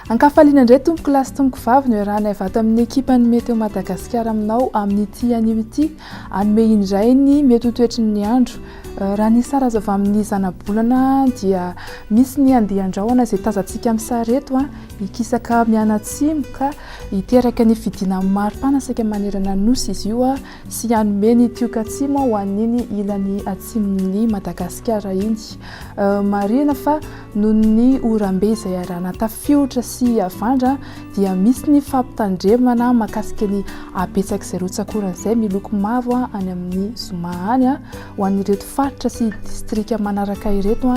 Ankafaliana indray tompoko lahy sy tompoko vavy no iarahanay vato amin'ny ekipan'ny Météo Madagasikara aminao amin'ity anio ity. Hanome indray ny mety ho toetry ny andro. Raha ny sary azo avy amin'ny zanabolana dia misy ny andian-drahona izay tazantsika amin'ny sary eto hikisaka mianatsimo ka hiteraka ny fidinan'ny maripana saika manerana ny Nosy izy io sy hanome ny tioka atsimo ho an'iny ilany atsimon'i Madagasikara iny. Marihina fa noho ny oram-be izay arahana tafiotra sy havandra dia misy ny fampitandremana mahakasika ny habetsak'izay rotsak'orana izay miloko mavo any amin'ny zoma any. Ho an'ireto faritra sy distrika manaraka ireto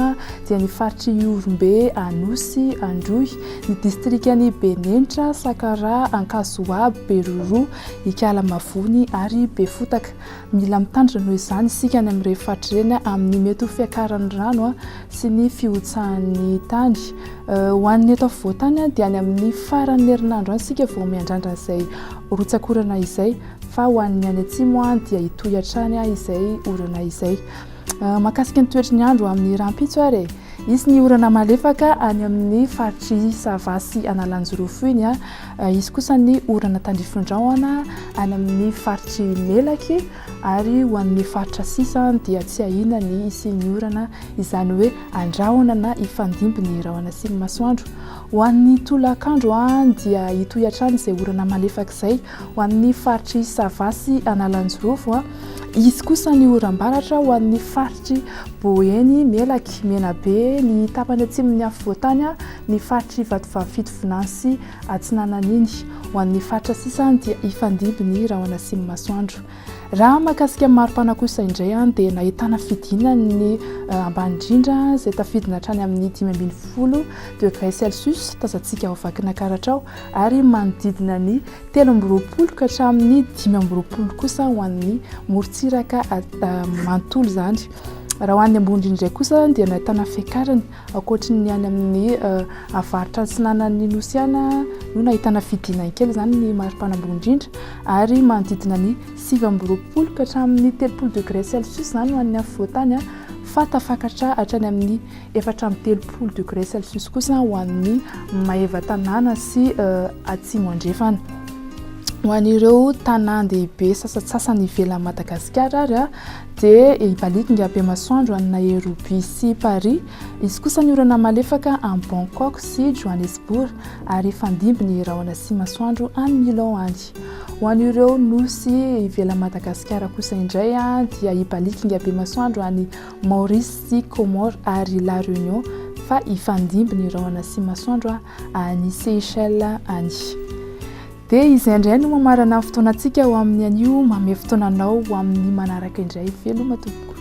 dia ny faritr'i Ihorombe, Anosy, Androy, ny distrikan'i Benenitra, Sakaraha, Ankazoabo, Beroroha, Ikalamavony ary Befotaka. Mila mitandrina noho izany isika any amin'ireny faritra ireny amin'ny mety ho fiakaran'ny rano sy ny fihotsahan'ny tany. Ho an'ny eto afovoan-tany dia any amin'ny faran'ny herinandro any isika vao miandrandra an'izay rotsak'orana izay fa ho an'ny any atsimo dia hitohy hatrany izay orana izay. Mahakasika ny toetry ny andro amin'ny rahampitso ary e! Hisy ny orana malefaka any amin'ny faritr'i Sava sy Analanjirofo iny. Hisy kosa ny orana tandrifin-drahona any amin'ny faritr'i Melaky ary ho an'ny faritra sisa dia tsy ahiana ny hisian'ny orana, izany hoe andrahona na hifandimby ny rahona sy ny masoandro. Ho an'ny tolakandro dia hitohy hatrany izay orana malefaka izay ho an'ny faritr'i Sava sy Analanjirofo. Hisy kosa ny oram-baratra ho an'ny faritr'i Boeny, Melaky, Menabe, ny tapany atsimon'ny afovoan-tany, ny faritr'i Vatovavy Fitovinany sy Atsinanana iny. Ho an'ny faritra sisa dia hifandimby ny rahona sy ny masoandro. Raha mahakasika ny maripana kosa indray dia nahitana fidinany ny ambany indrindra izay tafidina hatrany amin'ny 15 degré celsius tazantsika ao Vakinankaratra ao ary manodidina ny 23 ka hatramin'ny 25 kosa ho an'ny morontsiraka manontolo izany. Raha ho an'ny ambony indray kosa dia nahitana fiakarany ankoatry ny any amin'ny avaratra atsinanan'ny nosy ihany no nahitana fidinany kely izany ny maripana ambony indrindra ary manodidina ny 29 ka hatramin'ny 30 degré celsius izany ho an'ny afovoan-tany fa tafakatra hatrany amin'ny 34 degré celsius kosa ho an'ny Maevatanàna sy Atsimo Andrefana. Ho an'ireo tanàn-dehibe sasantsasany ivelan'i Madagasikara ary dia i Balikinga Bemasoandro any Nairobi sy Paris. Hisy kosa ny orana malefaka any Bangkok sy Johannesburg ary hifandimby ny rahona sy masoandro any Milan any. Ho an'ireo nosy ivelan'i Madagasikara kosa indray dia i Balikinga Bemasoandro any Maurice sy Comores ary La Réunion fa hifandimby ny rahona sy masoandro any Seychelles any. Dia izay indray no mamarana ny fotoanantsika ho amin'ny anio, mamehy fotoana anao ho amin'ny manaraka indray. Veloma tompoko.